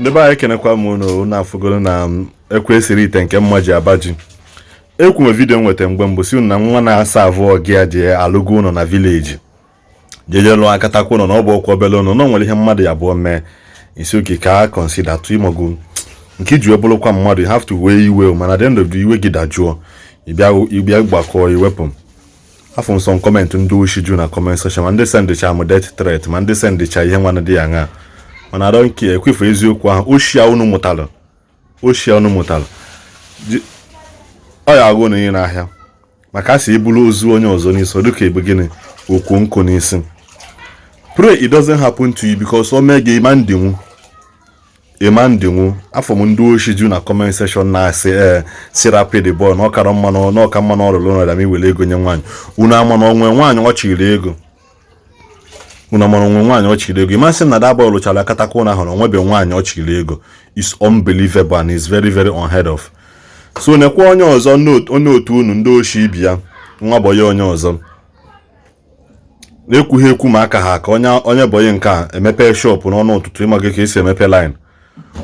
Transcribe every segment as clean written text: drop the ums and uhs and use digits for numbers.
Ndị be anyị, ekenekwa m unu. Unu afụgoro na ekwe esiri ite nke mma ji aba ji. Ekwu m video nweta mgbe mbụ si unu na nwa na-asa avụ ọgị ya ji alụgo ụlọ na village, jeje lụọ akatakwa ụlọ na ọ bụ ọkwa obere ụlọ na o nwere ihe mmadụ ya abụọ mee isi oke ka a consider tụ ịmọgụ nke iji wee bụrụkwa mmadụ. You have to wee iwe, mana at the end of the iwe gị dajụọ, ịbịa gbakọọ iwepụ afọ nsọ. Comment ndị oshi ju na comment section, ma ndị sendịcha m death threat, ma ndị sendịcha ihe nwanne dị ya ṅa, mana I don't care. Ekwefu eziokwu ahụ oshi a unu mụtalụ, oshi a unu mụtalụ ọ ya agụ unu niile n'ahịa, maka a sị ibulu ozu onye ọzọ n'isi ọ dịka ebu gịnị okwu nkụ n'isi. Pray it doesn't happen to you, because o mee gị, ịma ndinwu, ịma ndinwu. Afọ m ndị oshi ju na comment section na-asị ee si rapid boy na ọkara mma na ọka mma na ọrụrụ ụlọ ma iwere ego nye nwaanyị. Unu ama na onwe nwaanyị ọ chịrị ego? Unu amara onwe nwaanyị ọ chịrị ego? Ịmasị na that boy lụchara akatakwa ụlọ ahụ na onwebe nwaanyị ọ chịrị ego is unbelievable and is very, very unheard of. So nekwa onye ọzọ, onye otu unu ndị oshi ibi ya, nwa boy onye ọzọ na-ekwughị ekwu ma aka ha ka onye boy nke a emepe shop n'ọnụ ụtụtụ. Ịma gị ka esi emepe line,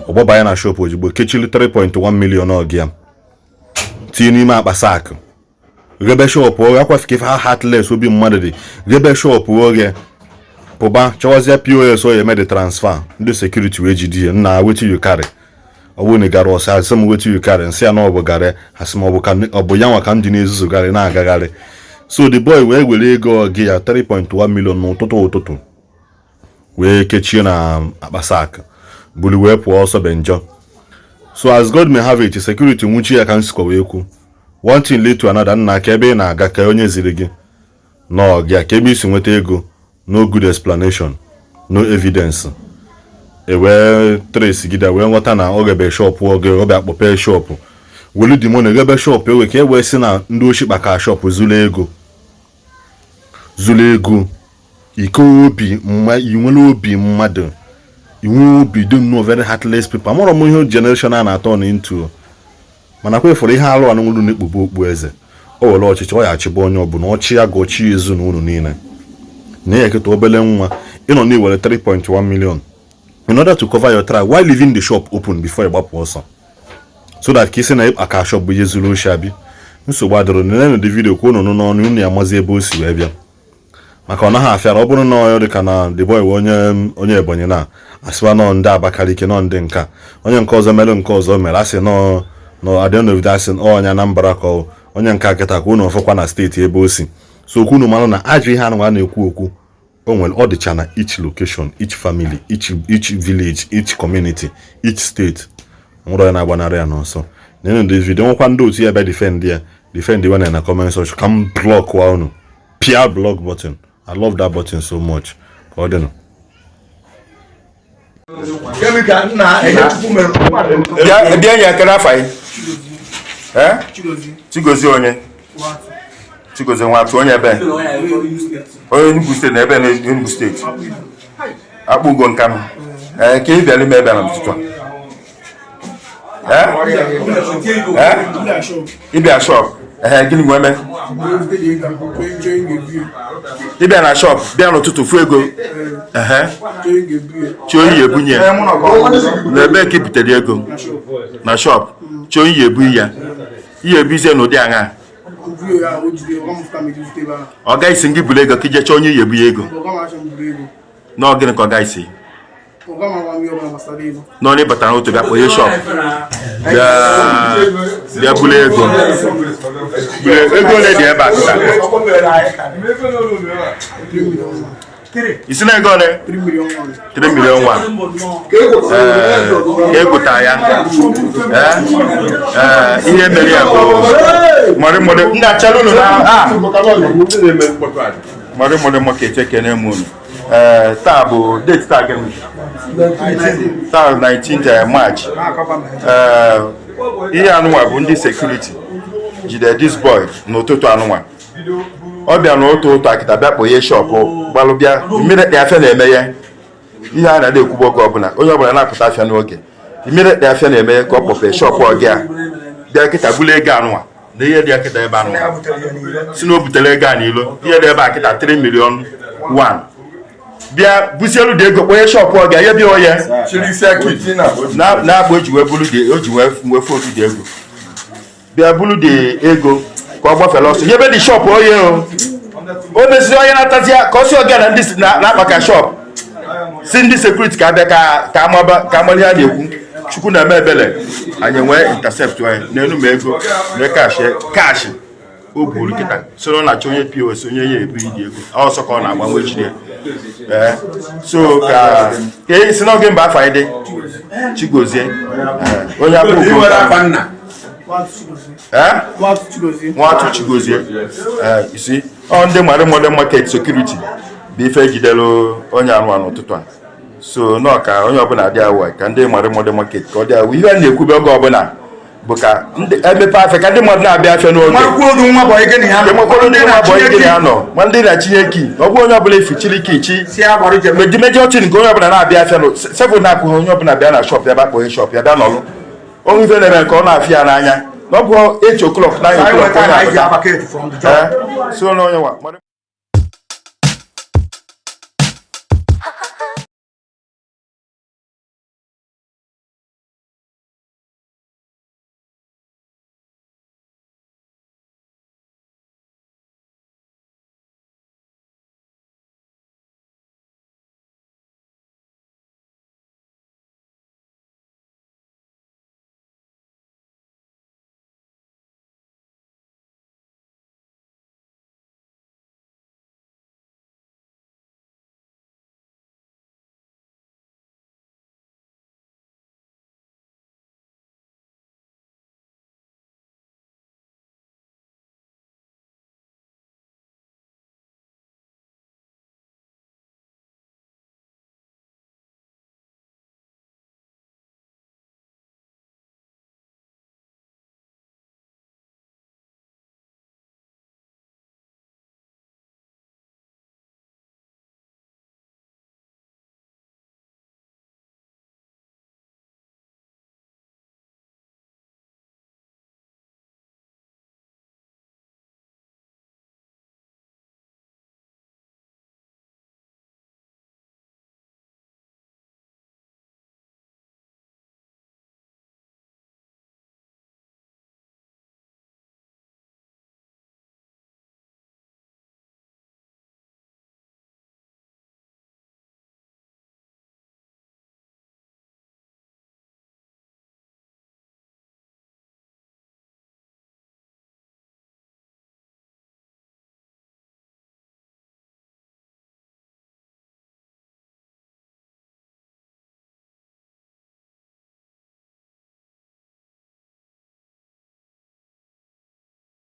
ọgbọbanye na shop ozugbo, kechiri 3.1 million ọgị ya tinye n'ime akpa sack, ghebe shop oghe. Akwafe ife ha heartless obi mmadụ dị, ghebe shop oghe, pụba chọwazie POS o ya eme the transfer. Ndị security wee jide ya. Nna, wetin you carry? Ọ bụrụ na ị gara ọsọ, asị m wetin you carry, nsị ya na ọ bụ garị. Asị m ọ bụ ya nwa ka m ji na-ezuzugharị na-agagharị. So the boy wee were ego gị ya 3.1 million n'ụtụtụ ụtụtụ wee kechie na akpa sack, buru wee pụọ ọsọ benjọ. So as God may have it, security nwuchi ya. Ka m sikwa wee kwu, one thing lead to another. Nna, ka ebe ị na-aga, ka onye ziri gị nọọ gị, ka ebe isi nweta ego? No good explanation, no evidence. E wee trace gide wee nghọta na ọ gebe shop oge ọ bịa kpọpee shop, welu the money gebe shop ewe ka e wee sị na ndị oshi kpaka shop zuru ego, zuru ego. Ike obi mma, inwere obi mmadụ, inwe obi dị nnọọ, very heartless people. Amụrụ m ihe generation a na-atọ na into, mana kwa ịfụrụ ihe alụ anụnwụrụ na-ekpube okpu eze. O were ọchịchị ọ ya achịba onye ọbụla ọchị ya gọchi ezinụlọ niile na ya eketa. Obele nwa ịnọ na iwere 3.1 million in order to cover your track while leaving the shop open before ị gbapụ ọsọ, so that ka isi na aka shop bụ ihe zuru oshi abi. Nsogbu adịrọ. Nenenu the video ka unu nụ n'ọnụ unu ya amazi ebe o si wee bịa, maka ọ naghị afịara. Ọ bụrụ na ọ dị ka na the boy wee onye Ebonyi na asịwa nọ ndị Abakaliki, nọ ndị nka onye nke ọzọ mere nke ọzọ mere asị nọ nọ adịnovido, asị onye Anambra ka onye nke kịta ka unu ọfọkwa na steeti ebe o si. So okwu unu mara na ajọ ihe anụ a na-ekwu okwu o nwere, ọ dịcha na each location, each family, each village, each community, each state. Nwere onye na-agbanarị ya n'ọsọ. Nenu this video. Nwekwa ndị otu ya bịa defend ya, defend iwe na comment section, ka m block wa unu, pịa block button. I love that button so much. Ka ọ dịnụ. Kemikal nna enye Chukwu mere. Bịa, bịa nye akara afa gị. Eh? Chigozie onye? Chigozie Nwatụ, onye ebe? Onye Enugu Steeti na ebe na Enugu Steeti. Akpụgo Nkanụ. Ee, ka ị bịara ime ebe a n'ụtụtụ a? Eh? Eh? Ịbịa shop. Ee, gịnị nwe eme? Ịbịa na shop, bịa n'ụtụtụ fụ ego. Ehe. Chi oyi ebunye ya. Na ebe ka i butere ego? Na shop. Chi oyi ebu ya. Ihe ebuzie n'ụdị aṅa? Ọ gaghị si gị buru ego ka ije chọọ onye iyi ebu ya ego. N'ọ gịnị ka ọ gaghị si? N'onye batara n'otu bịa kpọnye shop, bịa bịa buru ego. Buru ego ole dị ebe a kịta? Isi na ego ole? 3 million 1. Ee, egota ya. Ee, ihe mere ya bụ mọrị mọrị ndị achala unu na ah mọrị mọrị market. Ekene m unu. Ee, taa bụ date, taa gịnị? Taa 19th March. Ee, ihe anụnwa bụ ndị security jide this boy n'ụtụtụ anụnwa. Ọ bịa n'ụtụ ụtụ akịta bịa kpọnye shop, gbalụ bịa immediately afịa na-emeghe. Ihe a na-ekwugbo oge ọbụla, onye ọbụla na-apụta afịa n'oge. Immediately afịa na-emeghe ka ọ kpọpee shop ọgị a, bịa kịta bulu ego anụnwa na ihe dị ya kịta ebe anụnwa, si na o butere ego a n'ilo. Ihe dị ebe a kịta 3 million 1. Bịa busielu dị ego kponye shop ọ ga ya bịa onye na-akpa o ji wee bulu dị o ji wee wee fodu dị ego, bịa bulu dị ego ka ọ gbafere ọsọ nyebe dị shop onye o o meziri onye natazi ya ka ọ si ọga na ndị na-akpa ka shop si ndị security ka abịa ka amaba ka amali ha na-ekwu. Chukwu na-eme ebele, anyị nwee intercept onye n'elu ma ego na cash cash o buru kịta soro na-achọ onye POS onye ya ebu idi ego ọsọ ka ọ na-agbanwe jiri ya. Ee, so ka e si n'oge mba afọ anyị dị Chigozie. Ee, onye akpụ ugo. Ee, Nwatụ Chigozie. Ee, isi ọ ndị mmadụ Modern Market security bụ ife ejidelu onye anụ anụ ụtụtụ a. So nọ ka onye ọbụla dị awa ka ndị mmadụ Modern Market ka ọ dị awa. Ihe a na-ekwube oge ọbụla bụ ka ndị emepe afịa, ka ndị mmadụ na-abịa afịa n'oge. Ka enwekwara ndị nwa bọyị gịnị ya nọ ma ndị na-achinye key na ọ bụ onye ọbụla efichiri key chi. Mgbe the major thing nke onye ọbụla na-abịa afịa nọ 7 na-akwụghị, onye ọbụla bịa na shop ya, bịa kpọghe shop ya, bịa nọlụ onwe ife na-eme nke ọ na-afịa ya n'anya na ọ bụ 8 o'clock, 9 o'clock onye apụta. Ee, so na onye nwa.